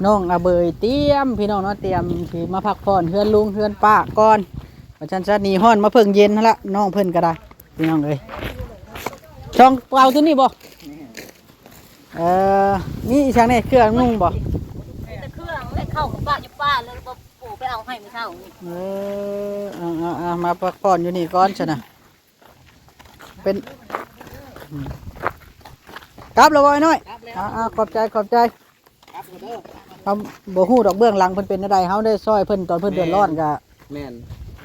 ນ້ອງອາເບີຍຕຽມ ພີ່ນ້ອງເນາະ ຕຽມຊິມາພັກຜ່ອນເຮືອນລຸງເຮືອນປ້າກ່ອນ ວ່າຊັ້ນຊະ. ໜີຮ້ອນມາເພິ່ງເຢັນຫັ້ນລະ ນ້ອງເພິ່ນກໍໄດ້ ພີ່ນ້ອງເອີຍ. ຊ່ອງເປົ່າຕົວນີ້ບໍ່? ເອີ ມີອີ່ຫຍັງແດ່ ເຄື່ອງນຸ່ງບໍ່? ມີແຕ່ເຄື່ອງ ແລະ ເຂົ້າກັບປະຢູ່ປ່າ ແລ້ວບໍ່ ບໍ່ໄປເອົາໃຫ້ມື້ເຊົ້ານີ້. ເອີ ເອົາໆໆ ມາພັກຜ່ອນຢູ່ນີ້ກ່ອນຊັ້ນນະ. ເປັນ ອືມ ກັບແລ້ວບໍ່ອ້າຍນ້ອຍ? ກັບແລ້ວ. ອ່າໆ ຂອບໃຈ ຂອບໃຈ. ເຮົາບໍ່ຮູ້ດອກເບື້ອງຫຼັງເພິ່ນເປັນແນວໃດ ເຮົາໄດ້ຊ່ອຍເພິ່ນຕອນເພິ່ນເດືອດຮ້ອນກະ ແມ່ນ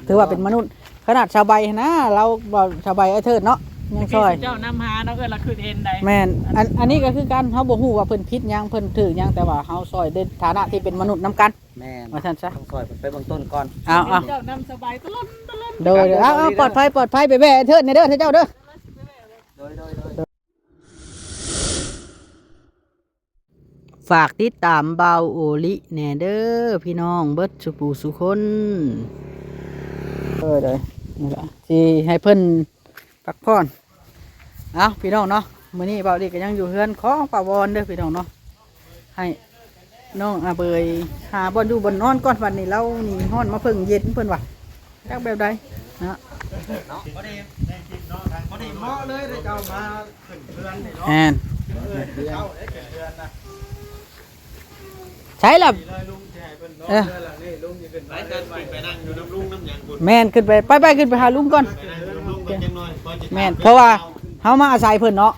ຖືວ່າເປັນມະນຸດ. ຂະໜາດຊາວໃບຫັ້ນນະ ລາວເວົ້າຊາວໃບອ້າຍເທີດເນາະ ຍັງຊ່ອຍ ເຈົ້ານຳຫາເນາະ ເອື້ອຍລະຄືເຫັນໃດ. ແມ່ນ ອັນ ອັນນີ້ກໍຄືກັນ ເຮົາບໍ່ຮູ້ວ່າເພິ່ນຜິດຫຍັງ ເພິ່ນຖືກຫຍັງ ແຕ່ວ່າເຮົາຊ່ອຍໃນຖານະທີ່ເປັນມະນຸດນຳກັນ. ແມ່ນ ວ່າຊັ້ນຊະ ຕ້ອງຊ່ອຍເພິ່ນໄປເບື້ອງຕົ້ນກ່ອນ. ເອົາໆ ເຈົ້ານຳສະບາຍຕະຫຼົນຕະຫຼົນ. ໂດຍ ໂດຍ ເອົາໆ ປອດໄພ ປອດໄພ ໄປແວ່ເທີດແດ່ເດີ ເຈົ້າເດີ. ໂດຍ ໂດຍ ໂດຍ. ຝາກຕິດຕາມບ່າວໂອລິແດ່ເດີພີ່ນ້ອງເບິດສູ່ຜູ້ສູ່ຄົນ. ເອີ ໂດຍ ນີ້ລະ ຊິໃຫ້ເພິ່ນ ພັກຜ່ອນ. ເອົາ ພີ່ນ້ອງເນາະ ມື້ນີ້ບ່າວເອກກໍຍັງຢູ່ເຮືອນຂອງປ້າວອນເດີພີ່ນ້ອງເນາະ ໃຫ້ນ້ອງອາເບີຍຫາບ່ອນຢູ່ບ່ອນນອນກ່ອນ. ບັດນີ້ລາວໜີຮ້ອນມາເພິ່ງເຢັນເພິ່ນວ່າ ຈັກແບບໃດເນາະ. ພໍດີເນາະ ພໍດີເໝາະເລີຍ ເຈົ້າມາຂຶ້ນເຮືອນນີ້ເນາະ. ແມ່ນ ເອີ ເຈົ້າໄດ້ຂຶ້ນເຮືອນນະ. ໃຊ່ລະ ເອີ ແມ່ນ ຂຶ້ນໄປ ໄປໆ ຂຶ້ນໄປຫາລຸງກ່ອນ. ແມ່ນ ເພາະວ່າເຮົາມາອາໄສເພິ່ນເນາະ.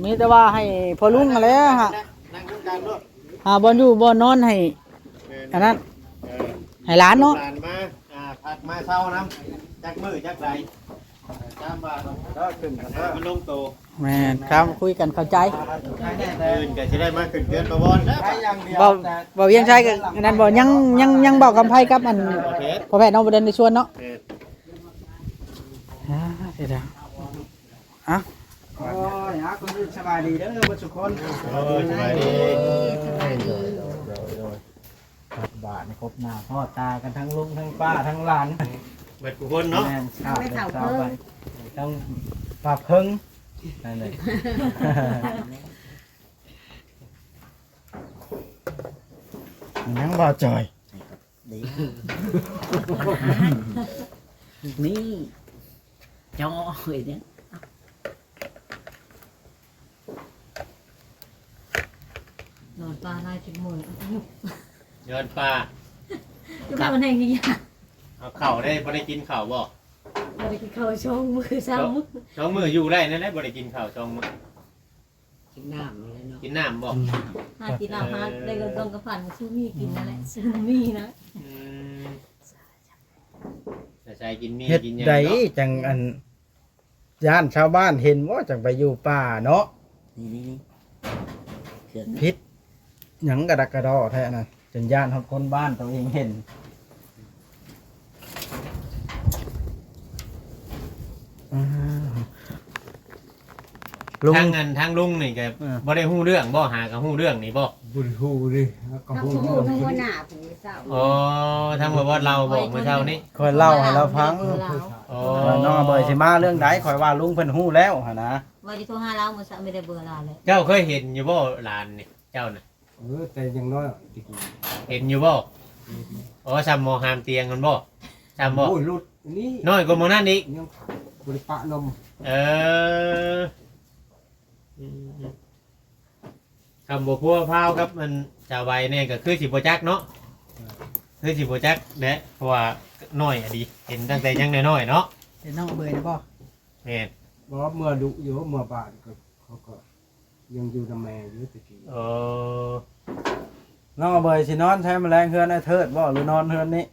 ມີແຕ່ວ່າໃຫ້ພໍ່ລຸງຫັ້ນແຫຼະ ຫາບ່ອນຢູ່ບ່ອນນອນໃຫ້ ອັນນັ້ນ ໃຫ້ຫຼານເນາະ ຫຼານມາ ອ່າ ພັກມາເຊົານຳ ຈັກມື້ຈັກໃດ ຕາມວ່າເນາະ ເອີ ຂຶ້ນກັນເນາະ ມັນລົງໂຕ. ແມ່ນ ຄຳຄຸຍກັນເຂົ້າໃຈ. ອື່ນກໍຊິໄດ້ມາຂຶ້ນເຮືອນປະວອນແລ້ວ. ເວົ້າ ເວົ້າວຽງໄຊກໍອັນນັ້ນບໍ່ ຍັງ ຍັງ ຍັງເວົ້າຄຳໄພກັບອັນ ພໍ່ແພດເນາະ ບໍ່ໄດ້ໃນຊວນເນາະ. ອ່າ ເດີ ອ່ະ ໂອ້ຍ ອ່ະ ຄົນອື່ນສະບາຍດີເດີເບິດທຸກຄົນ. ໂອ້ຍ ສະບາຍດີ ສະບາຍດີ. ໂດຍ ໂດຍ ໂດຍ ຕັກບາດໃຫ້ຄົບໜ້າພໍ້ຕາກັນ ທັງລຸງ ທັງປ້າ ທັງຫຼານ ເບິດທຸກຄົນເນາະ. ແມ່ນ ເອົາໄປເຖົ້າເພິ່ງ ທັງປ້າເພິ່ງ ນັ້ນແຫຼະ. ຍັງບໍ່ຈ່ອຍ ນີ້ ຈ່ອຍເດ້. ນອນປ່າຫຼາຍຈັກມື້ ນອນປ່າ ຢູ່ບ້ານແຮງຢູ່ຍາກ. ເອົາເຂົ້າໄດ້ ບໍ່ໄດ້ກິນເຂົ້າບໍ່? ບໍ່ໄດ້ກິນເຂົ້າສອງມື້ ສາມມື້ ສອງມື້ຢູ່ໄດ້ແນວໃດ ບໍ່ໄດ້ກິນເຂົ້າສອງມື້. ກິນນ້ຳນີ້ແຫຼະເນາະ ກິນນ້ຳບໍ່? ຫາກິນອາຫານ ເອີ ໄດ້ເງິນສອງກະພັນ ຊື້ໝີ່ກິນນັ້ນແຫຼະ ຊື້ໝີ່ນະ. ອືມ ໃສ່ໆ ກິນໝີ່ ເຮັດ ກິນຫຍັງ ໃດ ເນາະ ຈັ່ງອັນ ຢ້ານຊາວບ້ານເຫັນບໍ່ ຈັ່ງໄປຢູ່ປ່າເນາະ. ນີ້ໆໆ ເຄື່ອງ ຜິດຫຍັງກະດັກກະດໍ້ແທ້ນັ້ນ ຈົນຢ້ານຮອດຄົນບ້ານໂຕເອງເຫັນ. ອ່າ ລຸງ ທາງອັນ ທາງລຸງນີ້ກໍ ເອີ ບໍ່ໄດ້ຮູ້ເລື່ອງບໍ່? ຫາກໍຮູ້ເລື່ອງນີ້ບໍ່? ບໍ່ໄດ້ຮູ້ເດ້ ຫາກໍຮູ້ເລື່ອງ ທາງຫົວໜ້າຜູ້ເຊົ່າ. ອໍ ທາງບ່າວອອດເລົ່າບອກມື້ເຊົ້ານີ້ ຂ້ອຍເລົ່າໃຫ້ລາວຟັງ. ອໍ ວ່ານ້ອງອາເບີຍຊິມາເລື່ອງໃດ ຂ້ອຍວ່າລຸງເພິ່ນຮູ້ແລ້ວຫັ້ນນະ. ວ່າຊິໂທຫາລາວມື້ເຊົ້າ ມີແຕ່ເບີລາວແຫຼະ. ເຈົ້າເຄີຍເຫັນຢູ່ບໍ່ຫຼານນີ້ ເຈົ້ານະ? ເອີ ແຕ່ຍັງນ້ອຍແຕ່ກີ້ ເຫັນຢູ່ບໍ່? ອໍ ສ່ຳໝໍຫາມຕຽງຫັ້ນບໍ່? ສ່ຳບໍ່? ໂອ້ຍ ລຸດນີ້ ນ້ອຍກວ່າໝໍນັ້ນອີກ ຍັງບໍ່ໄດ້ປະນົມ. ເອີ ອືມ ຄຳບໍ່ພົວພາວກັບອັນສາວໃບນີ້ກໍຄືຊິບໍ່ຈັກເນາະ ເອີ ຄືຊິບໍ່ຈັກແຫຼະ ເພາະວ່ານ້ອຍອີ່ຫຼີ ເຫັນຕັ້ງແຕ່ຍັງນ້ອຍໆເນາະ. ເຫັນນ້ອງເບີຍນະບໍ່? ແມ່ນ ບໍ່ ເມື່ອດຸຢູ່ ເມື່ອບ້ານກໍ ເຂົາກໍຍັງຢູ່ນຳແມ່ຢູ່ແຕ່ກີ້. ເອີ ນ້ອງເບີຍຊິນອນໃສມື້ແລງ ເຮືອນອ້າຍເທີດບໍ່ ຫຼືນອນເຮືອນນີ້?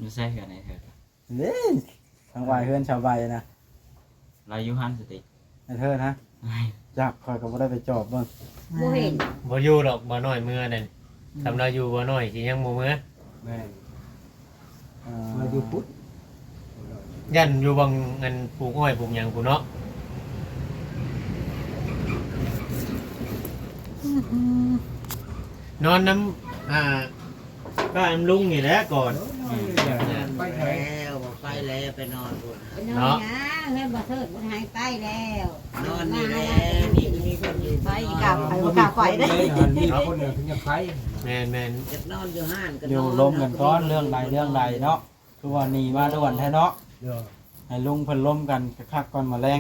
ຢູ່ໃສເຮືອນອ້າຍເທີດ? ນີ້ ທາງວາຍເຮືອນຊາວໃບນະ ລາວຢູ່ຫັ້ນສະຕິ ໄອ້ເທີນະ. ຈັກ ຂ້ອຍກໍບໍ່ໄດ້ໄປຈອບເບິ່ງ ບໍ່ເຫັນ ບໍ່ຢູ່ດອກ ບ່າວນ້ອຍເມືອນັ້ນ. ອືມ ຄັນລາວຢູ່ ບ່າວນ້ອຍຊິຍັງບໍ່ເມືອ. ແມ່ນ ເອີ ມາຢູ່ພຸ້ນ ຢ້ານຢູ່ຫວ່າງອັນປູກອ້ອຍປູກຫຍັງພຸ້ນເນາະ. ນອນນຳ ອ່າ ປ້ານຳລຸງນີ້ແຫຼະກ່ອນ. ໂອ້ຍ ໄປແລ້ວ ໄປແລ້ວ ໄປນອນພຸ້ນ ໄປນອນ ເນາະ ຫຍັງ ເຮືອນບໍ່ເທີດບໍ່ໃຫ້ໄປແລ້ວ ນອນນີ້ແຫຼະ ນີ້ກໍມີຄົນຢູ່ ໄປກັບໄປ ກະໄປໄດ້ ມີຄົນເດີ ມີຄົນເດີເພິ່ນຢາກໄປ ແມ່ນໆ ຢາກນອນຢູ່ຮ້ານກໍ ຢູ່ລົມກັນກ່ອນ ເລື່ອງໃດເລື່ອງໃດເນາະ ຄືວ່າໜີມາດ່ວນແທ້ເນາະ ເອີ ໃຫ້ລຸງເພິ່ນລົມກັນຄັກໆກ່ອນ ມື້ແລງ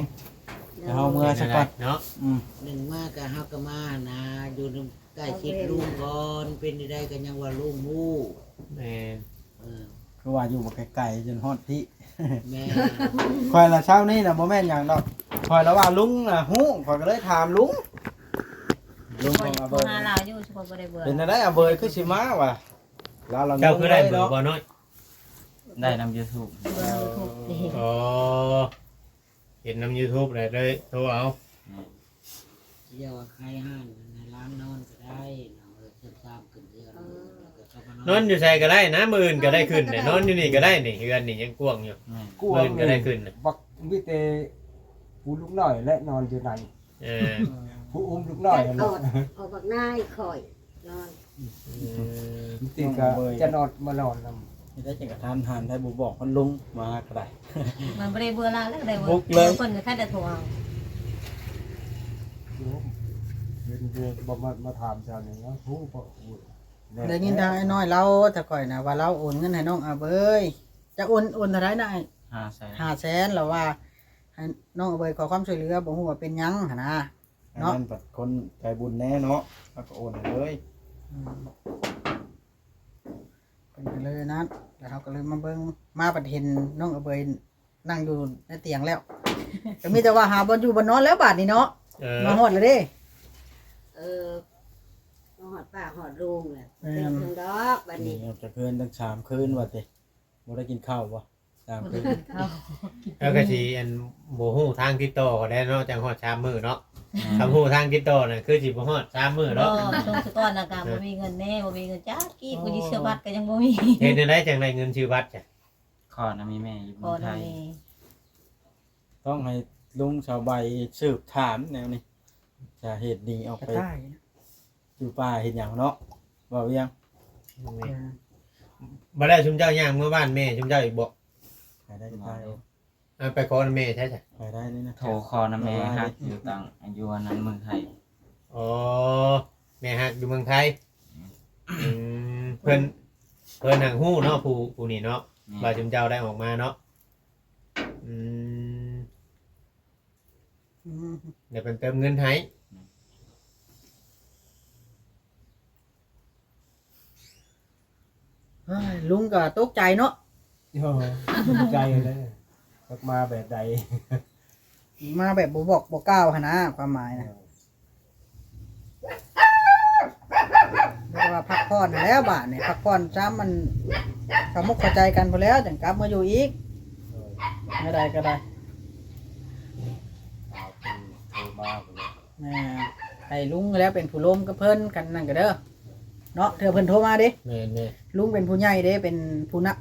ໃຫ້ເຮົາເມືອຊະກ່ອນເນາະ ອືມ ໜຶ່ງມາກໍເຮົາກໍມານະ ຢູ່ນຳໃກ້ຊິດລຸງກ່ອນ ເປັນໃດກໍຍັງວ່າລຸງຮູ້ ແມ່ນ ເອີ ຄືວ່າຢູ່ບໍ່ໄກໆ ຈົນຮອດພີ້ ແມ່ນ ຂ້ອຍລະເຊົ້ານີ້ນະ ບໍ່ແມ່ນຫຍັງດອກ ຂ້ອຍລະວ່າລຸງນະຮູ້ ຂ້ອຍກໍເລີຍຖາມລຸງ ລຸງຂອງອາເບີຍ ໂທຫາລາວຢູ່ ເພາະບໍ່ໄດ້ເບີ ເປັນຈັ່ງໃດອາເບີຍຄືຊິມາວະ ລາວລະ ເຈົ້າຄືໄດ້ເບີບໍ່ນ້ອຍ ໄດ້ນຳຢູທູບ ເບິ່ງຢູທູບ ອໍ ເຫັນນຳຢູທູບແລ້ວເລີຍໂທເອົາ ອືມ ຢ່າວ່າຂາຍຮ້ານໃຫ້ຫຼານນອນກໍໄດ້ ນອນຢູ່ໃສກໍໄດ້ນະ ມື້ອື່ນກໍໄດ້ຂຶ້ນແຫຼະ ນອນຢູ່ນີ້ກໍໄດ້ນີ້ ເຮືອນນີ້ຍັງກວ້າງຢູ່ ແມ່ນ ມື້ອື່ນກໍໄດ້ຂຶ້ນນະ ບັກມີແຕ່ຜູ້ລູກນ້ອຍແຫຼະນອນຢູ່ໃນ ເອີ ຜູ້ອຸ້ມລູກນ້ອຍຫັ້ນແຫຼະ ເອົາບັກນາຍຂ້ອຍນອນ ອືມ ຕິກະຈະນອນມານອນນຳ ເຮັດໄດ້ຈັ່ງກະທັນຫັນ ໄດ້ບໍ່ບອກເພິ່ນລົງມາກໍໄດ້ ມັນບໍ່ໄດ້ເບື່ອລາແລ້ວ ໄດ້ເບີ ບຸກເລີຍ ເພິ່ນກໍແຄ່ແຕ່ໂທເອົາ ເຫັນເດີ ບໍ່ມາ ມາຖາມຊາວນີ້ເນາະ ຮູ້ບໍ່ຮູ້ ໄດ້ຍິນທາງອ້າຍນ້ອຍລາວ ແຕ່ຂ້ອຍນະວ່າລາວໂອນເງິນໃຫ້ນ້ອງອາເບີຍ ຈັກໂອນ ໂອນເທົ່າໃດນະອ້າຍ ຫ້າແສນ ຫ້າແສນ ລາວວ່າໃຫ້ນ້ອງອາເບີຍຂໍຄວາມຊ່ວຍເຫຼືອ ບໍ່ຮູ້ວ່າເປັນຫຍັງຫັ້ນນະ ເນາະ ອັນນັ້ນບັດຄົນໃຈບຸນແດ່ເນາະ ເຮົາກໍໂອນໃຫ້ເລີຍ ອືມ ເພິ່ນກໍເລີຍນັ້ນ ແລ້ວເຮົາກໍເລີຍມາເບິ່ງ ມາບັດເຫັນນ້ອງອາເບີຍນັ່ງຢູ່ໃນຕຽງແລ້ວ ກໍມີແຕ່ວ່າຫາບ່ອນຢູ່ບ່ອນນອນແລ້ວບາດນີ້ເນາະ ເອີ ມາຮອດແລ້ວເດ້ ເອີ ມາຮອດປ້າຮອດລຸງແລ້ວ ແມ່ນ ເປັນຫຍັງດອກບາດນີ້ ນີ້ອອກຈາກເຮືອນຕັ້ງສາມຄືນວ່າຕິ ບໍ່ໄດ້ກິນເຂົ້າບໍ່? ສາມຄືນ ເຮົາກໍຊິອັນບໍ່ຮູ້ທາງຕິດຕໍ່ກັນແລ້ວເນາະ ຈັ່ງຮອດສາມມື້ເນາະ ແມ່ນ ຄັນຮູ້ທາງຕິດຕໍ່ນະ ຄືຊິບໍ່ຮອດສາມມື້ເນາະ ບໍ່ ຊ່ວງສະກ່ອນນະກະ ເອີ ບໍ່ມີເງິນແດ່ ບໍ່ມີເງິນຈັກກີບ ໂອ້ ຜູ້ຊິຊື້ບັດກໍຍັງບໍ່ມີ ເຮັດແນວໃດຈັ່ງໄດ້ເງິນຊື້ບັດຈ້ະ? ຂໍນຳແມ່ຢູ່ເມືອງໄທ ຂໍນຳແມ່ ຕ້ອງໃຫ້ລຸງສາວໃບສືບຖາມແນວນີ້ ສາເຫດໜີອອກໄປ ກະຕ່າຍ ຢູ່ປ່າເຮັດຫຍັງເນາະ ບໍ່ວຽງ ແມ່ນ ບໍ່ໄດ້ຊຸມເຈົ້າຍ່າງເມືອບ້ານແມ່ຊຸມເຈົ້າອີກບໍ່? ໄປໄດ້ກໍໄດ້ ໄປຂໍນຳແມ່ໃສຊະ? ໄປໄດ້ເລີຍນະ ໂທຂໍນຳແມ່ຮັກຢູ່ຕ່າງ ຢູ່ອັນນັ້ນເມືອງໄທ ອໍ ແມ່ຮັກຢູ່ເມືອງໄທ ອືມ ເພິ່ນ ເພິ່ນຫາກຮູ້ເນາະ ຜູ້ ຜູ້ນີ້ເນາະ ແມ່ນ ວ່າຊຸມເຈົ້າໄດ້ອອກມາເນາະ ອືມ ອືມ ດຽວເພິ່ນເຕີມເງິນໃຫ້ ເຮີ້ຍ ລຸງກໍຕົກໃຈເນາະ ໂອ້ ຕົກໃຈແລ້ວ ຈັກມາແບບໃດ ມາແບບບໍ່ບອກບໍ່ກ່າວຫັ້ນນະ ຄວາມໝາຍນະ ເອີ ແຕ່ວ່າພັກຜ່ອນຫັ້ນແຫຼະບາດນີ້ ພັກຜ່ອນຊ້ຳ ມັນເຂົ້າມົກເຂົ້າໃຈກັນພຸ້ນແລ້ວ ຈັ່ງກັບມາຢູ່ອີກ ເອີ ແນວໃດກໍໄດ້ ສາວເພິ່ນໂທມາພຸ້ນແຫຼະ ແມ່ນ ໃຫ້ລຸງແລ້ວເປັນຜູ້ລົມກັບເພິ່ນ ຄັນນັ້ນກໍເດີ ເນາະ ເທື່ອເພິ່ນໂທມາເດ້ ແມ່ນໆ ລຸງເປັນຜູ້ໃຫຍ່ເດ້ ເປັນຜູ້ນະ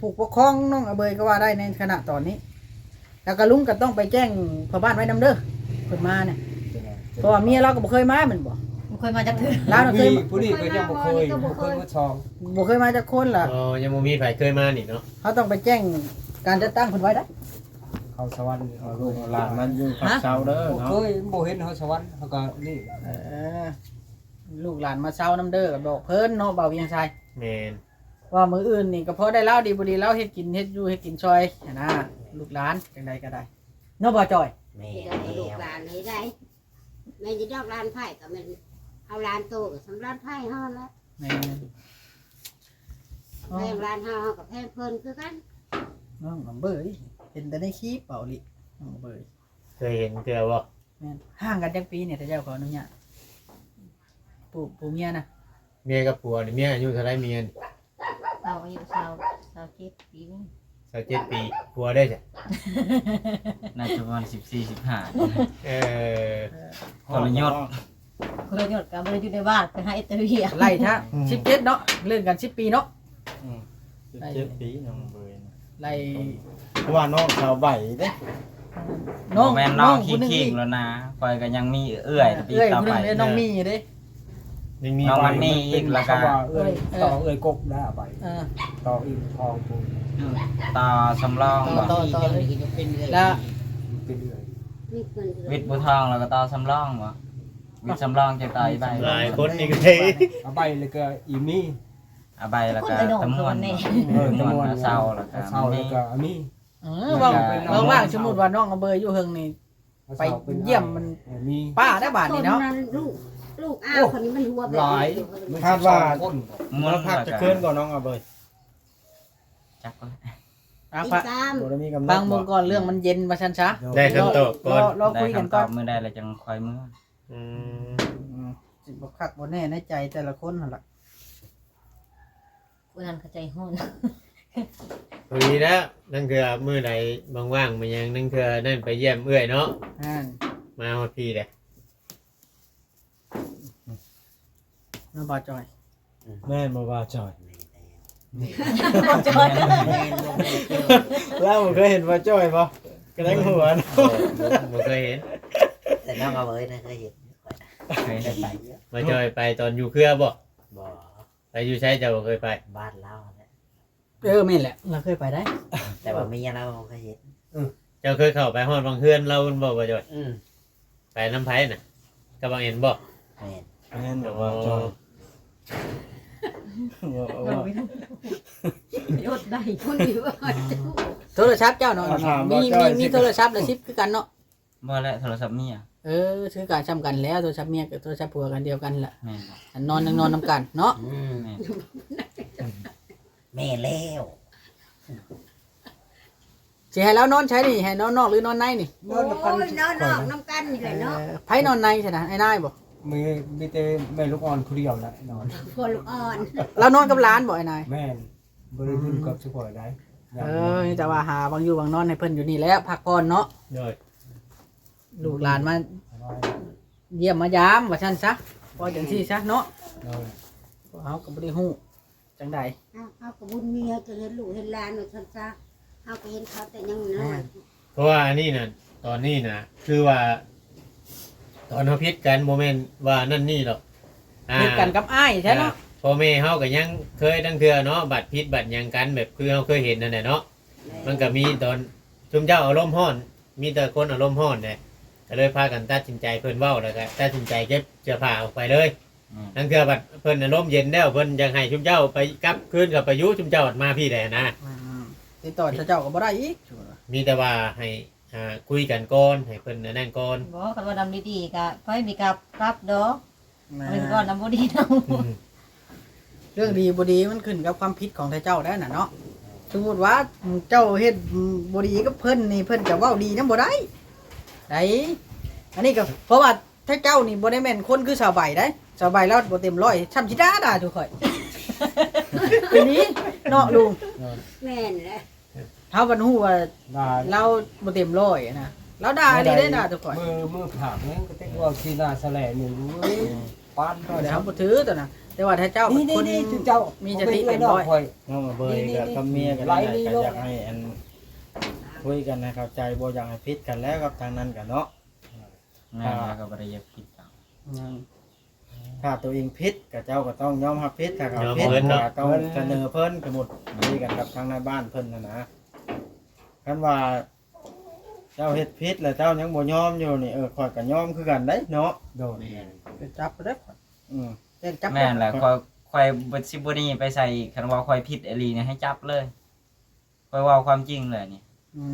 ຜູ້ປົກຄອງນ້ອງອາເບີຍກໍວ່າໄດ້ໃນຂະນະຕອນນີ້ ແລ້ວກໍລຸງກໍຕ້ອງໄປແຈ້ງພໍ່ບ້ານໄວ້ນຳເດີ ເພິ່ນມານີ້ ເພາະວ່າເມຍລາວກໍບໍ່ເຄີຍມາແມ່ນບໍ່? ບໍ່ເຄີຍມາຈັກເທື່ອ ລາວນະເຄີຍ ຜູ້ນີ້ກໍຍັງບໍ່ເຄີຍ ບໍ່ເຄີຍມາສອງ ບໍ່ເຄີຍມາຈັກຄົນລະ ອໍ ຍັງບໍ່ມີໃຜເຄີຍມານີ້ເນາະ ເຮົາຕ້ອງໄປແຈ້ງການຈັດຕັ້ງເພິ່ນໄວ້ໄດ໋ ເຂົ້າສະຫວັນ ເອົາລູກເອົາຫຼານມາຢູ່ພັກເຊົາເດີ ບໍ່ເຄີຍ ບໍ່ເຫັນເຮົາສະຫວັນ ເຮົາກໍນີ້ ເອີ ລູກຫຼານມາເຊົານຳເດີ ບອກເພິ່ນເນາະ ບ່າວວຽງໄຊ ແມ່ນ ວ່າມື້ອື່ນນີ້ກໍພໍໄດ້ລາວ ດີບໍ່ດີລາວເຮັດກິນ ເຮັດຢູ່ເຮັດກິນຊ່ອຍຫັ້ນນະ ລູກຫຼານຈັ່ງໃດກໍໄດ້ ເນາະ ບ່າວຈ້ອຍ ແມ່ນ ເຮັດໃຫ້ລູກຫຼານເຮັດໄດ້ ແມ່ນຢູ່ດອກ ຫຼານໃຜກໍແມ່ນ ເຮົາຫຼານໂຕກໍສ່ຳຫຼານໃຜເຮົາຫັ້ນແຫຼະ ແມ່ນ ແພງຫຼານເຮົາ ເຮົາກໍແພງເພິ່ນຄືກັນ ນ້ອງອາເບີຍ ເຫັນແຕ່ໃນຄລິບ ເວົ້າອີ່ຫຼີ ນ້ອງອາເບີຍ ເຄີຍເຫັນເທື່ອບໍ່? ແມ່ນ ຫ່າງກັນຈັກປີນີ້ ຖ້າເຈົ້າຂໍອະນຸຍາດ ຜູ້ ຜູ້ເມຍນະ? ເມຍກັບຜົວນີ້ ເມຍອາຍຸເທົ່າໃດເມຍນີ້? ລາວອາຍຸຊາວ ຊາວເຈັດປີນີ້ ຊາວເຈັດປີ ຜົວເດ້ຊະ? ໜ້າຈະປະມານສິບສີ່ ສິບຫ້າ ເອີ ເອີ ຄົນລະຍົດ ຄົນລະຍົດກໍບໍ່ໄດ້ຢູ່ໃນບ້ານ ໄປຫາເຮັດແຕ່ວຽກ ໄລ່ທະ ອືມ ສິບເຈັດເນາະ ເລື່ອນກັນສິບປີເນາະ ອືມ ສິບເຈັດປີນ້ອງເບີຍນະ ໄລ່ ເພາະວ່ານ້ອງສາວໃບເດ້ ນ້ອງ ບໍ່ແມ່ນນ້ອງ ນ້ອງຜູ້ໜຶ່ງ ຂີ້ງແລ້ວນະ ຂ້ອຍກໍຍັງມີເອື້ອຍ ເອີ ແຕ່ປີ ເອື້ອຍ ຕໍ່ໄປ ຜູ້ໜຶ່ງເດ້ ນ້ອງມີເດ້ ຍັງມີ ນ້ອງມັນມີອີກ ແລ້ວກໍ ເອື້ອຍ ເອີ ຕໍ່ເອື້ອຍກົກໄດ້ໄປ ເອີ ຕໍ່ອີກທອງປູ ອືມ ຕໍ່ສຳລອງບໍ່ ຕໍ່ ຕໍ່ ຕໍ່ເອື້ອຍ ແລ້ວ ເປັນເອື້ອຍ ວິດບູທອງ ແລ້ວກໍຕໍ່ສຳລອງບໍ່? ວິດສຳລອງຈັ່ງຕ່ອຍໃບ ຫຼາຍຄົນນີ້ກໍໄດ້ ອາໃບ ແລ້ວກໍອີມີ ອາໃບ ແລ້ວກໍຕະມ່ວນ ເອີ ຕະມ່ວນ ອາເຊົາ ແລ້ວກໍ ເຊົາ ແລ້ວກໍອາມີ ເອີ ເວົ້າ ເວົ້າວ່າ ສົມມຸດວ່ານ້ອງອາເບີຢູ່ເທິງນີ້ ໄປຢ້ຽມມັນ ເອີ ມີ ປ້າໄດ້ບາດນີ້ເນາະ ຄົນນັ້ນລູກ ລູກອ້າວ ໂອ້ ຄົນນີ້ມັນຫົວແບບ ຫຼາຍ ຄາດວ່າ ມັນຊິສອງຄົນ ມາພັກຈັກຄືນກໍນ້ອງອາເບີ ຈັກກໍ ອ່ະ ອີກສາມ ບໍ່ໄດ້ມີກຳນົດ ຟັງເບິ່ງກ່ອນ ເລື່ອງມັນເຢັນວ່າຊັ້ນຊະ ໄດ້ຄຳຕອບກ່ອນ ລໍ ລໍ ລໍຄຸຍກັນກ່ອນ ໄດ້ຄຳຕອບມື້ໃດແລ້ວຈັ່ງຄ່ອຍເມືອ ອືມ ອືມ ຊິບໍ່ຄັກບໍ່ແນ່ໃນໃຈແຕ່ລະຄົນຫັ້ນລະ ຜູ້ນັ້ນກໍໃຈຮ້ອນ ພໍດີແລ້ວ ລາງເທື່ອມື້ໃດວ່າງໆ ມາຫຍັງ ລາງເທື່ອນັ້ນໄປຢ້ຽມເອື້ອຍເນາະ ແມ່ນ ມາຮອດພີ້ເດ້ ເນາະ ບ່າວຈ່ອຍ ແມ່ນບໍ່ ບ່າວຈ່ອຍ? ລາວບໍ່ເຄີຍເຫັນບ່າວຈ່ອຍບໍ່? ກະແດງຫົວເນາະ ບໍ່ເຄີຍເຫັນ ແຕ່ນ້ອງອາເບີນະເຄີຍເຫັນ ເຄີຍໄປ ບ່າວຈ່ອຍໄປຕອນຢູ່ເຄືອບໍ່? ບໍ່ ໄປຢູ່ໃສເຈົ້າບໍ່ເຄີຍໄປ? ບ້ານລາວຫັ້ນແຫຼະ ເອີ ແມ່ນແຫຼະ ລາວເຄີຍໄປໄດ໋ ແຕ່ວ່າເມຍລາວບໍ່ເຄີຍເຫັນ ເຈົ້າເຄີຍເຂົ້າໄປຮອດວັງເຮືອນລາວບໍ່ ບ່າວຈ່ອຍ? ອືມ ໄປນຳໃຜນະ? ກັບບັກເອັນບໍ່? ແມ່ນ ແມ່ນບໍ່ ບ່າວຈ່ອຍ? ໂທລະສັບເຈົ້າເນາະ ມີ ມີ ມີໂທລະສັບລະສິບຄືກັນເນາະ ບໍ່ແຫຼະ ໂທລະສັບເມຍ ເອີ ຄືກັນ ສ່ຳກັນແລ້ວ ໂທລະສັບເມຍກັບໂທລະສັບຜົວກັນດຽວກັນແຫຼະ ແມ່ນ ອັນນອນຍັງນອນນຳກັນເນາະ ອືມ ແມ່ນ ແມ່ນແລ້ວ ຊິໃຫ້ລາວນອນໃສນີ້ ໃຫ້ນອນນອກ ຫຼື ນອນໃນນີ້? ໂອ້ຍ ນອນນອກນຳກັນນີ້ແຫຼະເນາະ ເອີ ໃຜນອນໃນຊັ້ນນະ ອ້າຍນາຍບໍ່? ມີ ມີແຕ່ແມ່ລູກອ່ອນຜູ້ດຽວແຫຼະນອນ ພໍ່ລູກອ່ອນ ລາວນອນກັບຫຼານບໍ່ ອ້າຍນາຍ? ແມ່ນ ບໍ່ໄດ້ບຸນກັບຊຸຂ້ອຍໃດ ເອີ ມີແຕ່ວ່າຫາບ່ອນຢູ່ບ່ອນນອນໃຫ້ເພິ່ນຢູ່ນີ້ແຫຼະ ພັກຜ່ອນເນາະ ໂດຍ ລູກຫຼານມາຢ້ຽມມາຢາມວ່າຊັ້ນຊະ ເວົ້າຈັ່ງຊີ້ຊະເນາະ ໂດຍ ພວກເຮົາກໍບໍ່ໄດ້ຮູ້ຈັ່ງໃດ ເຮົາ ເຮົາກໍບຸນມີ ເຮົາຈະເຫັນລູກເຫັນຫຼານວ່າຊັ້ນຊະ ເຮົາກໍເຫັນເຂົາແຕ່ຍັງນ້ອຍ ແມ່ນ ເພາະວ່າອັນນີ້ນະ ຕອນນີ້ນະ ຄືວ່າ ຕອນເຮົາຜິດກັນບໍ່ແມ່ນວ່ານັ້ນນີ້ດອກ ອ່າ ຜິດກັນກັບອ້າຍແທ້ເນາະ ອ່າ ພໍ່ແມ່ເຮົາກໍຍັງເຄີຍ ລາງເທື່ອເນາະ ບາດຜິດບາດຫຍັງກັນ ແບບຄືເຮົາເຄີຍເຫັນນັ້ນແຫຼະເນາະ ແມ່ນ ມັນກໍມີຕອນ ຊຸມເຈົ້າອາລົມຮ້ອນ ມີແຕ່ຄົນອາລົມຮ້ອນແຫຼະ ກໍເລີຍພາກັນຕັດສິນໃຈ ເພິ່ນເວົ້າແລ້ວກໍຕັດສິນໃຈເກັບເສື້ອຜ້າອອກໄປເລີຍ ອືມ ລາງເທື່ອບັດເພິ່ນອາລົມເຢັນແລ້ວ ເພິ່ນຢາກໃຫ້ຊຸມເຈົ້າໄປກັບຄືນເຂົ້າໄປຢູ່ ຊຸມເຈົ້າມາພີ້ແດ່ນະ ອືມ ຕິດຕໍ່ເຈົ້າກໍບໍ່ໄດ້ອີກ ມີແຕ່ວ່າໃຫ້ ອ່າ ຄຸຍກັນກ່ອນ ໃຫ້ເພິ່ນອັນນັ້ນກ່ອນ ບໍ່ ຄັນວ່ານຳດີໆ ກໍຄ່ອຍມີກັບ ກັບດອກ ແມ່ນ ເພິ່ນກໍນຳບໍ່ດີນຳ ອືມ ເລື່ອງດີບໍ່ດີມັນຂຶ້ນກັບຄວາມຜິດຂອງເຈົ້າໄດ້ນະເນາະ ສົມມຸດວ່າເຈົ້າເຮັດບໍ່ດີກັບເພິ່ນນີ້ ເພິ່ນຈະເວົ້າດີນຳບໍ່ໄດ້ ໄດ້ ອັນນີ້ກໍເພາະວ່າ ຖ້າເຈົ້ານີ້ບໍ່ໄດ້ແມ່ນຄົນຄືສາວໃບໃດ໋ ສາວໃບລາວບໍ່ເຕັມຮ້ອຍ ຊ່ຳຊິດ່າດ່າສູ່ຂ້ອຍ ອີ່ຫຼີເນາະລຸງ ແມ່ນແຫຼະ ເຮົາບັດຮູ້ວ່າ ວ່າ ລາວບໍ່ເຕັມຮ້ອຍນະ ລາວດ່າອີ່ຫຼີເດ້ ດ່າສູ່ຂ້ອຍ ມື ມືຜາກນີ້ກໍຕິດວ່າຂີ້ໜ້າສະແຫຼນີ້ ໂອ້ຍ ປານເຮົາບໍ່ຖືຕົວນະ ແຕ່ວ່າຖ້າເຈົ້າເປັນຄົນມີສະຕິເຕັມຮ້ອຍ ນ້ອງອາເບີຍກໍກັບເມຍກໍໄດ້ ກໍຢາກໃຫ້ອັນ ຄຸຍກັນໃຫ້ເຂົ້າໃຈ ບໍ່ຢາກໃຫ້ຜິດກັນແລ້ວກັບທາງນັ້ນກໍເນາະ ແມ່ນ ແລ້ວກໍບໍ່ໄດ້ຢາກຜິດກັນ ອືມ ຖ້າຕົວເອງຜິດ ກໍເຈົ້າກໍຕ້ອງຍອມຮັບຜິດ ຖ້າເຂົາຜິດ ຍອມຮັບ ກໍຕ້ອງສະເໜີເພິ່ນ ສົມມຸດ ອືມ ຄຸຍກັນກັບທາງນາຍບ້ານເພິ່ນຫັ້ນນະ ຄັນວ່າເຈົ້າເຮັດຜິດແລ້ວເຈົ້າຍັງບໍ່ຍອມຢູ່ນີ້ ເອີ ຂ້ອຍກໍຍອມຄືກັນເດ້ເນາະ ໂດຍ ແມ່ນ ໄປຈັບເດ້ ອືມ ແຈ້ງຈັບ ແມ່ນແຫຼະ ຂ້ອຍ ຂ້ອຍບໍ່ ຊິບໍ່ໜີໄປໃສອີກ ຄັນວ່າຂ້ອຍຜິດອີ່ຫຼີນີ້ໃຫ້ຈັບເລີຍ ຂ້ອຍເວົ້າຄວາມຈິງເລີຍນີ້ ອື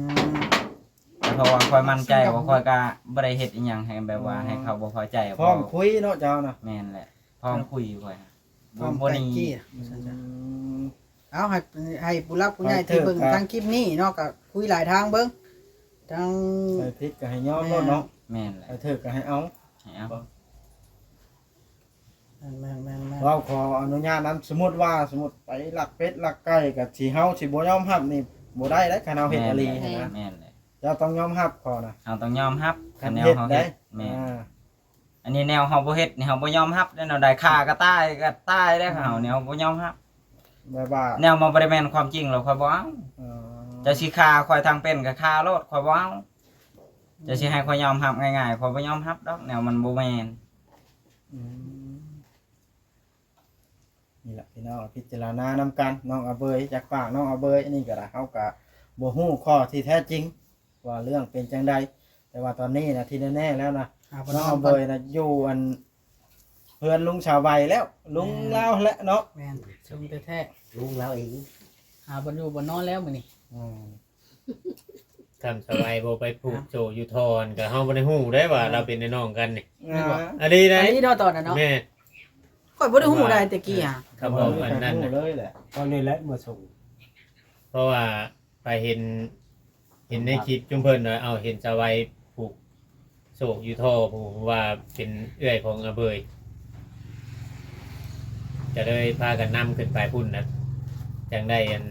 ມ ເພາະວ່າຂ້ອຍໝັ້ນໃຈວ່າຂ້ອຍກະບໍ່ໄດ້ເຮັດອີ່ຫຍັງໃຫ້ແບບວ່າ ອືມ ໃຫ້ເຂົາບໍ່ພໍໃຈ ພ້ອມຄຸຍເນາະເຈົ້ານະ ແມ່ນແຫຼະ ພ້ອມຄຸຍຂ້ອຍ ບໍ່ ບໍ່ໜີ ອືມ ເອົາໃຫ້ ໃຫ້ຜູ້ຫຼັກຜູ້ໃຫຍ່ທີ່ເບິ່ງທາງຄລິບນີ້ເນາະ ກໍຄຸຍຫຼາຍທາງເບິ່ງ ທາງໃຜຜິດກໍໃຫ້ຍອມໂລດເນາະ ແມ່ນແຫຼະ ໃຜຖືກກໍໃຫ້ເອົາ ໃຫ້ເອົາ ແມ່ນໆໆໆ ເວົ້າຂໍອະນຸຍາດນຳ ສົມມຸດວ່າ ສົມມຸດໄປລັກເປັດລັກໄກ່ ກໍຊິ ເຮົາຊິບໍ່ຍອມຮັບນີ້ບໍ່ໄດ້ເດ້ ຄັນເຮົາເຮັດອີ່ຫຼີຫັ້ນນະ ແມ່ນແຫຼະ ເຈົ້າຕ້ອງຍອມຮັບ ຂໍນະ ເຮົາຕ້ອງຍອມຮັບ ຄັນເຮັດໄດ້ ແມ່ນ ອ່າ ອັນນີ້ແນວເຮົາບໍ່ເຮັດນີ້ ເຮົາບໍ່ຍອມຮັບເດ້ ແນວໃດຂ້າກໍຕາຍ ກໍຕາຍເດ້ ເຮົານີ້ເຮົາບໍ່ຍອມຮັບ ແບບວ່າ ແນວມັນບໍ່ໄດ້ແມ່ນຄວາມຈິງແລ້ວ ຂ້ອຍບໍ່ເອົາ ເຈົ້າຊິຂ້າຂ້ອຍທັງເປັນກໍຂ້າໂລດ ຂ້ອຍບໍ່ເອົາ ເຈົ້າຊິໃຫ້ຂ້ອຍຍອມຮັບງ່າຍໆ ຂ້ອຍບໍ່ຍອມຮັບດອກ ແນວມັນບໍ່ແມ່ນ ອືມ ນີ້ແຫຼະພີ່ນ້ອງ ພິຈາລະນານຳກັນ ນ້ອງອາເບີຍ ຈາກປາກນ້ອງອາເບີຍ ອັນນີ້ກໍໄດ້ ເຮົາກໍບໍ່ຮູ້ຂໍ້ທີ່ແທ້ຈິງວ່າເລື່ອງເປັນຈັ່ງໃດ ແຕ່ວ່າຕອນນີ້ນະ ທີ່ແນ່ໆແລ້ວນະ ຫາບ່ອນນອນ ນ້ອງເບີຍນະຢູ່ອັນເຮືອນລຸງສາວໃບແລ້ວ ລຸງລາວແຫຼະເນາະ ແມ່ນ ລຸງແທ້ໆ ລຸງລາວເອງ ຫາບ່ອນຢູ່ບ່ອນນອນແລ້ວມື້ນີ້ ອືມ ຄັນສາວໃບບໍ່ໄປຜູກໂສ້ຢູ່ທໍ່ຫັ້ນ ກໍເຮົາບໍ່ໄດ້ຮູ້ເດ້ວ່າ ເອີ ລາວເປັນອ້າຍນ້ອງກັນນີ້ ແມ່ນບໍ່ ອັນນີ້ໄດ໋ ອັນນີ້ເນາະ ຕອນນັ້ນເນາະ ແມ່ນ ຂ້ອຍບໍ່ໄດ້ຮູ້ໄດ໋ແຕ່ກີ້ຫາ ຄຳເວົ້າອັນນັ້ນນະ ເລີຍແຫຼະ ຕອນນີ້ແຫຼະມາສົ່ງ ເພາະວ່າ ໄປເຫັນ ເຫັນໃນຄລິບຈຸມເພິ່ນວ່າ ເອົາ ເຫັນສາວໃບຜູກໂສ້ຢູ່ທໍ່ ຜູ້ວ່າເປັນເອື້ອຍຂອງອາເບີຍ ກະເລີຍພາກັນນຳຂຶ້ນໄປພຸ້ນນະ ຈັ່ງໄດ້ອັນ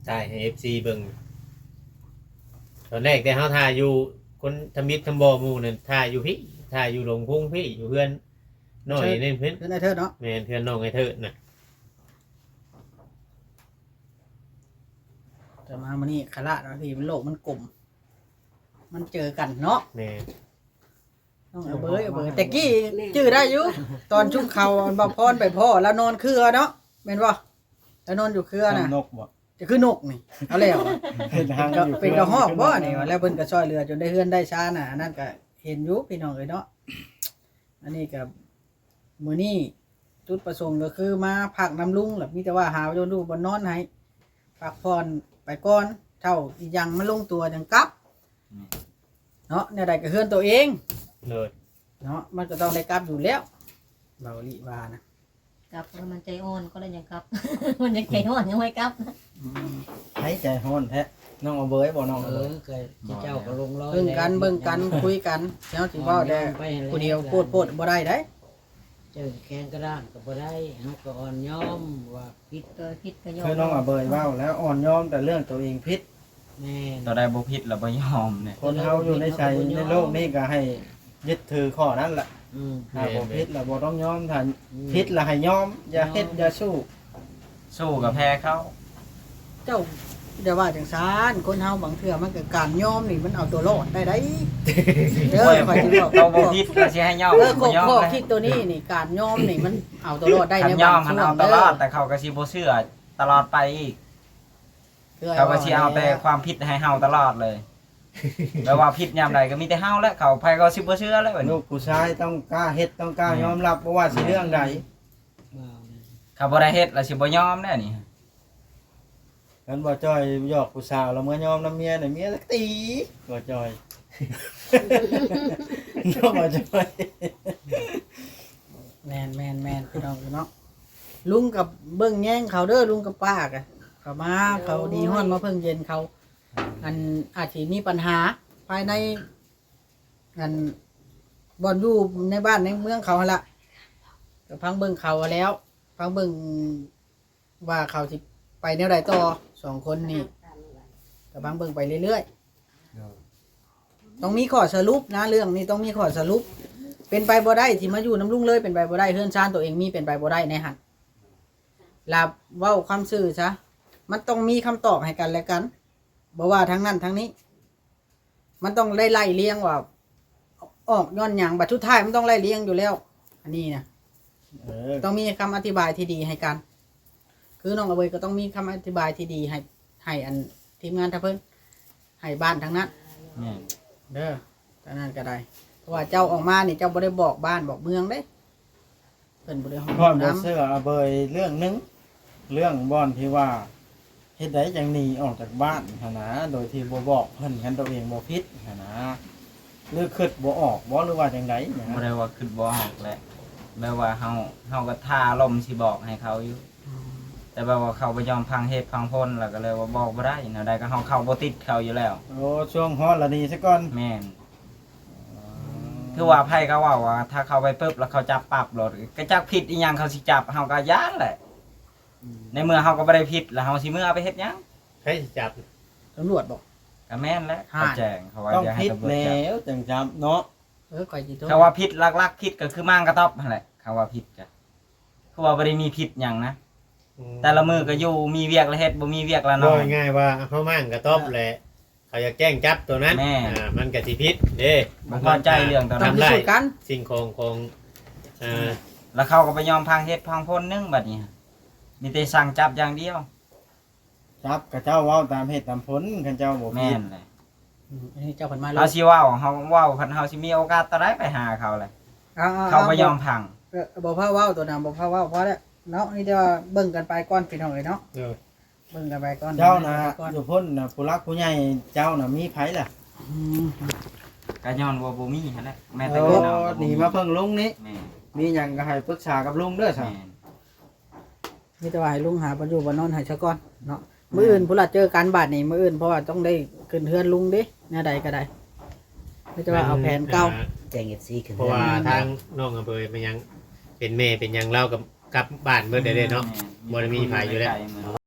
ຖ່າຍໃຫ້ເອັຟຊີເບິ່ງ ຕອນແລກແຕ່ເຮົາຖ່າຍຢູ່ ຄົນທຳອິດທຳບໍ່ໝູ່ນັ້ນ ຖ່າຍຢູ່ພີ້ ຖ່າຍຢູ່ຫຼົງພຸງພີ້ ຢູ່ເຮືອນນ້ອຍນີ້ເພິ່ນ ເຮືອນອ້າຍເທີດເນາະ ແມ່ນ ເຮືອນນ້ອງອ້າຍເທີດນະ. ແຕ່ມາມື້ນີ້ຂະລາດວ່າທີ່ໂລກມັນກົມ ມັນເຈີກັນເນາະ ແມ່ນ ນ້ອງອາເບີຍ ອາເບີຍ ແຕ່ກີ້ຈື່ໄດ້ຢູ່ ຕອນຊຸມເຂົາ ອັນບ່າວພອນໄປພໍ້ ລາວນອນເຄືອເນາະ ແມ່ນບໍ່? ລາວນອນຢູ່ເຄືອນະ ນກບໍ່? ຈະຄືນົກນີ້ ເອົາແລ້ວ ເປັນຫາງຢູ່ເຄືອ ເປັນກະຮອກບໍ່ນີ້ ວ່າແລ້ວເພິ່ນກໍຊ່ອຍເຫຼືອຈົນໄດ້ເຮືອນໄດ້ຊານນະ ອັນນັ້ນກໍເຫັນຢູ່ພີ່ນ້ອງເອີຍເນາະ ອັນນີ້ກໍ ມື້ນີ້ຈຸດປະສົງກໍຄືມາພັກນຳລຸງ ແລ້ວມີແຕ່ວ່າຫາຢູ່ບ່ອນຢູ່ບ່ອນນອນໃຫ້ ພັກຜ່ອນໄປກ່ອນ ເຖົ້າອີ່ຫຍັງມັນລົງຕົວຈັ່ງກັບ ແມ່ນ ເນາະ ແນວໃດກໍເຮືອນໂຕເອງ ໂດຍ ເນາະ ມັນກໍຕ້ອງໄດ້ກັບຢູ່ແລ້ວ ເວົ້າອີ່ຫຼີວ່ານະ ກັບແລ້ວມັນໃຈອ່ອນກໍເລີຍຍັງກັບ ມັນຍັງໃຈຮ້ອນຍັງບໍ່ກັບ ອືມ ໃຜໃຈຮ້ອນແທ້ ນ້ອງອາເບີຍບໍ່ ນ້ອງອາເບີຍ ເອີ ກໍເຈົ້າກໍລົງລອຍ ເບິ່ງກັນ ແລ້ວ ເບິ່ງກັນ ຄຸຍກັນ ເຮົາຊິເວົ້າແຕ່ຜູ້ດຽວໂພດໆບໍ່ໄດ້ໃດ ເຈົ້າແຂງກະດ້າງກໍບໍ່ໄດ້ ເຮົາກໍອ່ອນຍອມວ່າຜິດ ໂດຍ ຜິດກໍຍອມ ຄືນ້ອງອາເບີຍເວົ້າແລ້ວ ອ່ອນຍອມແຕ່ເລື່ອງຕົວເອງຜິດ ແມ່ນ ຕົວໃດບໍ່ຜິດລະບໍ່ຍອມແຫຼະ ຄົນເຮົາຢູ່ໃນໃສໃນໂລກນີ້ກໍໃຫ້ຍຶດຖືຂໍ້ນັ້ນລະ ອືມ ຖ້າບໍ່ຜິດລະບໍ່ຕ້ອງຍອມ ຖ້າ ອືມ ຜິດລະໃຫ້ຍອມ ຢ່າເຮັດ ຍອມ ຢ່າສູ້ ສູ້ກໍແພ້ເຂົາ ເຈົ້າຢ່າວ່າຈັ່ງຊັ້ນ ຄົນເຮົາບາງເທື່ອມັນກໍ ການຍອມນີ້ມັນເອົາຕົວລອດໄດ້ໃດ໋ ເອີ ໂອ້ຍ ຂ້ອຍຊິບອກ ເຂົາບໍ່ຜິດກໍຊິໃຫ້ຍອມ ເອີ ຂໍ້ ບໍ່ຍອມ ຂໍ້ ແຫຼະ ຄິດຕົວນີ້ນີ້ ການຍອມນີ້ມັນເອົາຕົວລອດໄດ້ໃນບາງຊ່ວງເດີ ຄັນຍອມຫັ້ນເອົາຕົວລອດ ແຕ່ເຂົາກໍຊິບໍ່ເຊື່ອຕະຫຼອດໄປອີກ ຄືອ້າຍ ເຂົາກໍຊິເອົາແຕ່ ວ່າແລ້ວ ຄວາມຜິດໃຫ້ເຮົາຕະຫຼອດເລີຍ ແບບວ່າຜິດຍາມໃດກໍມີແຕ່ເຮົາແຫຼະ ເຂົາ ໃຜກໍຊິບໍ່ເຊື່ອແຫຼະ ບາດນີ້ ລູກຜູ້ຊາຍຕ້ອງກ້າເຮັດ ຕ້ອງກ້າ ແມ່ນ ຍອມຮັບ ບໍ່ວ່າຊິເລື່ອງໃດ ເຂົາບໍ່ໄດ້ເຮັດລະຊິບໍ່ຍອມແນ່ນີ້ ຄັນບໍ່ຈ່ອຍຢອກຜູ້ສາວລະເມືອຍອມນຳເມຍນະ ເມຍກະຕີ ບໍ່ຈ່ອຍ ເນາະ ບໍ່ຈ່ອຍ ແມ່ນໆໆ ພີ່ນ້ອງເນາະ ລຸງກໍເບິ່ງແຍງເຂົາເດີ ລຸງກັບປ້າກະ ເຂົາມາ ເຂົາໜີຮ້ອນມາເພິ່ງເຢັນ ເຂົາ ອັນ ອາດຊິມີບັນຫາພາຍໃນ ອັນ ບ່ອນຢູ່ໃນບ້ານໃນເມືອງເຂົາຫັ້ນລະ ກໍຟັງເບິ່ງເຂົາແລ້ວ ຟັງເບິ່ງ ວ່າເຂົາຊິໄປແນວໃດຕໍ່ ສອງຄົນນີ້ ກໍຟັງເບິ່ງໄປເລື້ອຍໆ ໂດຍ ຕ້ອງມີຂໍ້ສະຫຼຸບນະ ເລື່ອງນີ້ຕ້ອງມີຂໍ້ສະຫຼຸບ ເປັນໄປບໍ່ໄດ້ທີ່ມາຢູ່ນຳລຸງເລີຍ ເປັນໄປບໍ່ໄດ້ ເຮືອນຊານໂຕເອງມີ ເປັນໄປບໍ່ໄດ້ໃນຫັ້ນ ລະເວົ້າຄວາມຊື່ຊະ ມັນຕ້ອງມີຄຳຕອບໃຫ້ກັນແລະກັນ ບໍ່ວ່າທາງນັ້ນທາງນີ້ ມັນຕ້ອງໄດ້ໄລ່ລຽງວ່າ ອອກຍ້ອນຫຍັງ ບັດສຸດທ້າຍມັນຕ້ອງໄລ່ລຽງຢູ່ແລ້ວ ອັນນີ້ນະ ເອີ ຕ້ອງມີຄຳອະທິບາຍທີ່ດີໃຫ້ກັນ ຄືນ້ອງອາເວີຍກໍຕ້ອງມີຄຳອະທິບາຍທີ່ດີໃຫ້ ໃຫ້ອັນທີມງານທາງເພິ່ນ ໃຫ້ບ້ານທາງນັ້ນ ແມ່ນ ເດີ ທາງນັ້ນກໍໄດ້ ເພາະວ່າເຈົ້າອອກມານີ້ ເຈົ້າບໍ່ໄດ້ບອກບ້ານບອກເມືອງເດ້. ເພິ່ນບໍ່ໄດ້ຮ້ອງ ຂ້ອຍບໍ່ເຊື່ອອາເບີຍເລື່ອງໜຶ່ງ ເລື່ອງບ່ອນທີ່ວ່າເຮັດໃດຈັ່ງໜີອອກຈາກບ້ານຫັ້ນນະ ໂດຍທີ່ບໍ່ບອກເພິ່ນ ຄັນໂຕເອງບໍ່ຜິດຫັ້ນນະ ຫຼືຄິດບໍ່ອອກບໍ່ ຫຼືວ່າຈັ່ງໃດນະ? ບໍ່ໄດ້ວ່າຄິດບໍ່ອອກແຫຼະ ແບບວ່າເຮົາ ເຮົາກໍຖ້າອາລົມຊິບອກໃຫ້ເຂົາຢູ່ ອືມ ແຕ່ແບບວ່າເຂົາບໍ່ຍອມຟັງເຫດຟັງຜົນ ແລ້ວກໍເລີຍວ່າບອກບໍ່ໄດ້ ແນວໃດກໍເຮົາເຂົ້າບໍ່ຕິດເຂົາຢູ່ແລ້ວ. ໂອ້ ຊ່ວງຮອດລະໜີຊະກ່ອນ ແມ່ນ. ຄືວ່າໃຜກໍເວົ້າວ່າ ຖ້າເຂົາໄປປຶບແລ້ວເຂົາຈັບປັບໂລດ ກະຈັກຜິດອີ່ຫຍັງເຂົາຊິຈັບ ເຮົາກໍຢ້ານແຫຼະ ອືມ ໃນເມື່ອເຮົາກໍບໍ່ໄດ້ຜິດ ແລ້ວເຮົາຊິເມືອໄປເຮັດຫຍັງ? ໃຜຊິຈັບ? ຕຳຫຼວດບໍ? ກະແມ່ນແຫຼະ ຫາ ເຂົາແຈ້ງ ເຂົາວ່າຢ່າໃຫ້ຕຳຫຼວດຈັບ ຕ້ອງຜິດແລ້ວຈັ່ງຈັບເນາະ. ເອີ ຂ້ອຍຊິໂທ ເຂົາວ່າຜິດ ຫຼັກໆຜິດກໍຄືມາງກະຕອບຫັ້ນແຫຼະ ເຂົາວ່າຜິດກະ ຄືວ່າບໍ່ໄດ້ມີຜິດຫຍັງນະ ອືມ ແຕ່ລະມື້ກໍຢູ່ ມີວຽກລະເຮັດ ບໍ່ມີວຽກລະນອນ ເວົ້າງ່າຍໆວ່າເຮົາມາງກະຕອບ ເອີ ແຫຼະ ເຂົາຢາກແຈ້ງຈັບໂຕນັ້ນ ແມ່ນ ອ່າ ມັນກະຊິຜິດເດ້ ບໍ່ພໍໃຈເລື່ອງໂຕນັ້ນ ທຳລາຍສິ່ງຂອງຂອງ ເອີ ແລ້ວເຂົາກໍໄປຍອມພັງເຫດພັງຜົນໜຶ່ງ ບັດນີ້ມີແຕ່ສັ່ງຈັບຢ່າງດຽວ ຈັບ ຂະເຈົ້າເວົ້າຕາມເຫດຕາມຜົນ ຂະເຈົ້າບໍ່ຜິດ ແມ່ນແຫຼະ ອືມ ອັນນີ້ເຈົ້າເພິ່ນມາເລີຍ ເຮົາຊິເວົ້າ ເຮົາເວົ້າ ຄັນເຮົາຊິມີໂອກາດຕອນໃດໄປຫາເຂົາແຫຼະ ເອົາ ເຂົາບໍ່ຍອມຟັງ ເອີ ບໍ່ພາເວົ້າໂຕນັ້ນ ບໍ່ພາເວົ້າ ພໍແລ້ວເນາະ ມີແຕ່ວ່າເບິ່ງກັນໄປກ່ອນ ພີ່ນ້ອງເອີຍເນາະ ເອີ ເບິ່ງກັນໄປກ່ອນ ເຈົ້ານະ ເບິ່ງກັນໄປກ່ອນ ຢູ່ພຸ້ນນະ ຜູ້ຫຼັກຜູ້ໃຫຍ່ເຈົ້ານະ ມີໃຜລະ? ອືມ ກະຍ້ອນວ່າບໍ່ມີຫັ້ນແຫຼະ ແມ່ນແຕ່ ໂອ້ ເງິນເຮົາກໍບໍ່ມີ ນີ້ມາເພິ່ງລຸງນີ້ ແມ່ນ ມີຫຍັງກໍໃຫ້ປຶກສາກັບລຸງເດີຊະ ແມ່ນ ມີແຕ່ວ່າໃຫ້ລຸງຫາບ່ອນຢູ່ບ່ອນນອນໃຫ້ຊະກ່ອນເນາະ ແມ່ນ ມື້ອື່ນພຸ້ນລະເຈີກັນບາດນີ້ ມື້ອື່ນ ເພາະວ່າຕ້ອງໄດ້ຂຶ້ນເຮືອນລຸງເດ້ ແນວໃດກໍໄດ້ ມີແຕ່ວ່າເອົາແຜນເກົ່າ ແຈ້ງເອັຟຊີຂຶ້ນ ເພາະວ່າທາງນ້ອງອຳເພີແມ່ນຫຍັງ ເປັນແມ່ເປັນຫຍັງ ລາວກໍກັບບ້ານເບິດເດ້ເນາະ ແມ່ນ ບໍ່ໄດ້ມີໃຜຢູ່ແລ້ວ ໄກເມືອ